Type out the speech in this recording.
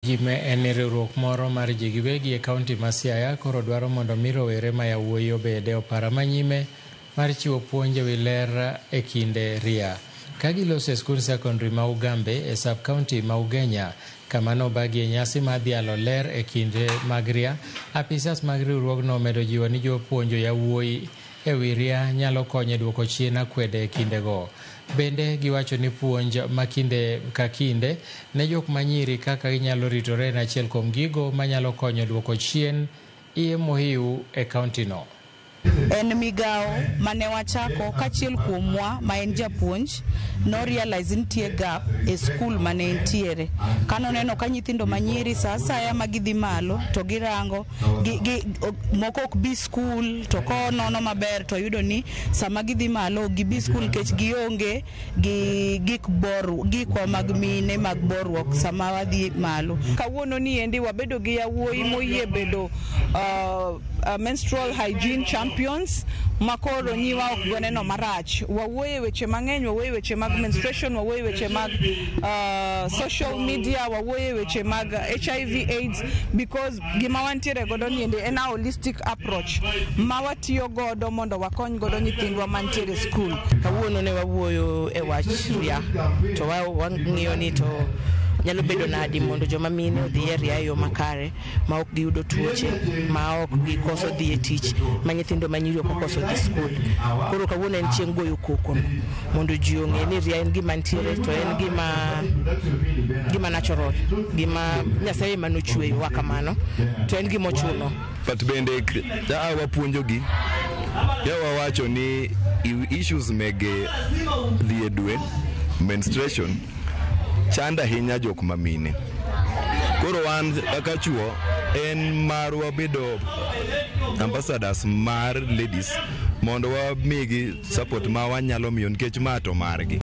Gime en ni riwruok moro mar ji giwegi e kaunti ma Siaya koro dwaro mondo mi rowere ma yawuoyi obed e opara manyime mar chiwo puonj e wi ler e kinde ria. Ka giloso e skund sekondari ma Ugambe e sub kaunti ma Ugenya kama nobagi e nyasi mar dhialo ler e kinde mag ria, apisas mag riwruogno omedo jiwo ni jopuonjo yawuoyi e wi ria nyalo konyo e duoko chien akwede e kindego. Bende giwacho ni puonj ma kinde ka kinde ne jok manyiri kaka ginyalo ritore en achiel kuom gigo manyalo konyo duoko chien iye mohiu e kaunti no. En migawo mane wachako kachiel kuomwa ma en japuonj no realize nitie gap e skul mane entiere. Kanoneno ka nyithindo manyiri sa asaya ma gidhi malo to girango gi, moko ok bi skul, to konono maber to yudo ni sama gidhi malo ok gibi skul nikech gionge gi gik bor gikwa mag mine mag boruok sama wadhi malo. Kawuono ni endi wabedo gi yawuoyi moyie bedo menstrual hygiene champions makoro nyiwa ok goneno marach. Wawuoye weche mang'eny, wawuoye weche mag menstruation, wawuoye weche mag social media, wawuoye weche mag HIV AIDS, because gima wantiere godo ni endi en a holistic approach ma watiyo godo mondo wakony godo nyithindwa mantiere e skul. Kawuono ne wawuoyo e wach ria to wang'iyo ni to nyalo bedo nadi mondo joma mine odhi e ria e yo makare ma ok giyudo tuoche, ma ok gikoso dhi e tich, ma nyithindo manyiri ok okoso dhi skul. Koro kawuono en chieng' goyo koko no mondo ji ong'e ni ria en gima ntiere to en gima natural, gima Nyasaye ema nochweyowa kamano, to en gima ochuno. But bende ka wapuonjogi ya wawacho ni issues mege dhi e dwe, menstruation, chando ahinya jok mamine. Koro wan kaka chuo en marwa bedo ambassadors mar ladies mondo wamigi support ma wanyalo miyo nikech ma to margi.